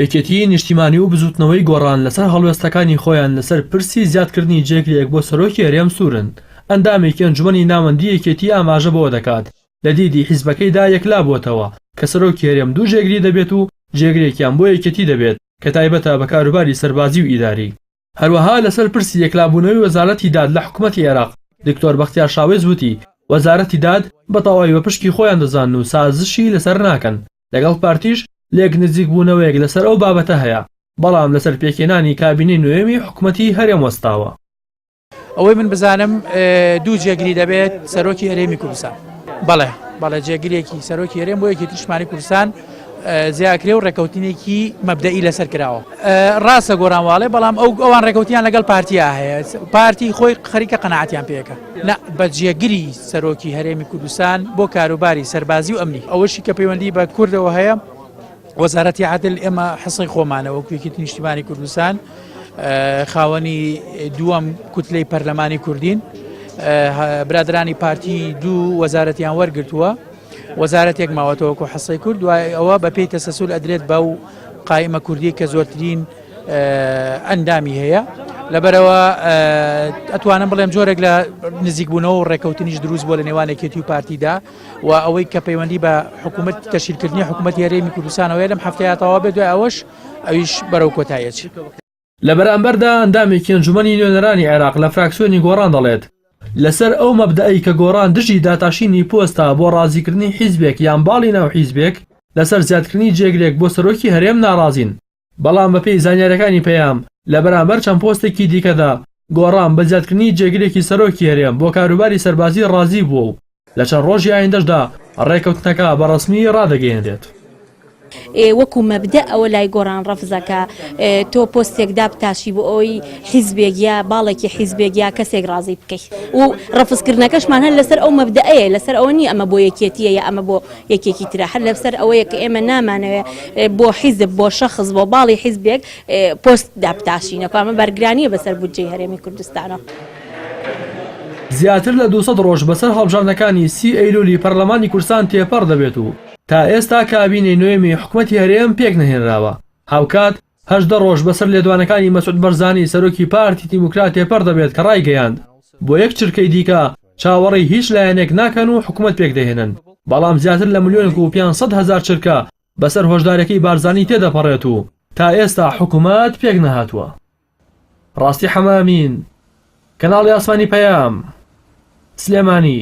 یەکێتیی نیشتیمانی و بزووتنەوەی گۆڕان لەسەر هەڵوێستەکانی خۆیان لەسەر پرسی زیادکردنی جێگرێک بۆ سەرۆکی هەرێم سوورن، ئەندامێکی ئەنجومەنی ناوەندی یەکێتی ئاماژە بەوە دەکات، لە دیدی حیزبەکەیدا یەکلابووەتەوە کە سەرۆکی هەرێم دوو جێگری دەبێت و جێگرێکیان بۆ یەکێتی دەبێت کە تایبەتە بە کاروباری سەربازی و ئیداری. هەروەها لەسەر پرسی یەکلابوونەوەی وەزارەتی داد لە حکومەتی عێراق، دکتۆر بەختیار شاوەیس وتی، وەزارەتی داد بە تەواوی بە پشکی خۆیان دەزانن و سازشی لەسەر ناکەن، لەگەڵ پارتیش لێک نزیکبوونەوەیەک لەسەر ئەو بابەتە هەیە، بەڵام لەسەر پێکهێنانی کابینەی نۆیەمی حکومەتی هەرێم وەستاوە. ئەوەی من بزانم دوو جێگری دەبێت سەرۆکی هەرێمی کوردستان بەڵێ بەڵێ جێگرێکی سەرۆکی هەرێم بۆ یەکی تریشمانی کوردستان زیاکرێ و ڕێکەوتنێکی مەبدەئی لەسەر کراوە ڕاستە گۆران واڵێ بەڵام ئەو ئەوان ڕێکەوتیان لەگەڵ پارتیا هەیە پارتی خۆی خەریکە قەنەعاتیان پێەکە نە بە جێگری سەرۆکی هەرێمی کوردستان بۆ کاروباری سەربازی و ئەمنی ئەوەشی کە پەیوەندی بە کوردەوە هەیە وەزارەتی عەدل ئێمە حسەی خۆمانە وەکو یەکێتی نیشتیمانی کوردستان خاوەنی دووەم کوتلەی پەرلەمانی کوردین برادرانی پارتی دوو وەزارەتیان وەرگتووە وەزارەتێک ماوەتەوە وەکو حسەی کورد دوای ئەوە بە پێی تەسەسول ئەدرێت بە و قائمە کوردی کە زۆرترین ئەندامی هەیە لەبەرەوە ئەتوانم بڵێم جۆرێک لە نزیکبوونەوە و ڕێکەوتنیش دروست بووە لە نێوان یەکێتی و پارتیدا و ئەوەی کە پەیوەندی بە حکوومەت تەشیرکردنی حکوومەتی هەرێمی کوردستانەوەیە لەم هەفتەیە تەواو بێت دوای ئەوەش ئەویش بەرەو کۆتایی ئەچێت. لە بەرامبەردا ئەندامێکی ئەنجومەنی نوێنەرانی عێراق لە فراکسیۆنی گۆڕان دەڵێت، لەسەر ئەو مەبدەئەی کە گۆڕان دژی داتاشینی پۆستە بۆ ڕازیکردنی حیزبێک یان باڵی ناو حیزبێک لەسەر زیادکردنی جێگرێک بۆ سەرۆکی هەرێم ناڕازین، بەڵام بەپێی زانیاریەکانی پەیام لە بەرامبەر چەند پۆستێکی دیکەدا گۆڕان بە زیادکردنی جێگرێکی سەرۆکی هەرێم بۆ کاروباری سەربازی ڕازی بووە و لە چەند ڕۆژی ئایندەشدا ڕێککەوتنەکە بە ڕەسمی ڕادەگەیەنرێت. وەکو مەبدەئ ئەوە لای گۆڕان ڕەفزە کە تۆ پۆستێک دابتاشی بۆ ئەوەی حیزبێک یا باڵێکی حیزبێک یا کەسێک ڕازی بکەی و ڕەفزکردنەکەشمان هەر لەسەر ئەو مەبدەئەیە لەسەر ئەوە نییە ئەمە بۆ یەکێتییە یا ئەمە بۆ یەکێکی ترە هەر لەسەر ئەوەیە کە ئێمە نامانەوێ بۆ حیزب بۆ شەخس بۆ باڵی حیزبێک پۆست دابتاشینەوە ئەمە بارگرانییە بەسەر بودجەی هەرێمی کوردستانەوە. زیاتر لە 200 ڕۆژ بەسەر هەڵبژاردنەکانی سی ئەیلولی پەرلەمانی کوردستان تێپەڕ دەبێت و تا ئێستا کابینەی نۆیەمی حکومەتی هەرێم پێکنەهێنراوە، هاوکات 18 ڕۆژ بەسەر لێدوانەکانی مەسعود بەرزانی سەرۆکی پارتی دیموکرات تێپەڕ دەبێت کە ڕایگەیاند، بۆ یەک چرکەی دیکە چاوەڕێی هیچ لایەنێک ناکەن و حکومەت پێکدەهێنن، بەڵام زیاتر لە ملیۆنێک و 500 هەزار چرکە بەسەر هۆشداریەکەی بارزانی تێدەپەڕێت و تا ئێستا حکومەت پێکنەهاتووە. ڕاستی حەمامین، کەناڵی ئاسمانی پەیام، سلێمانی.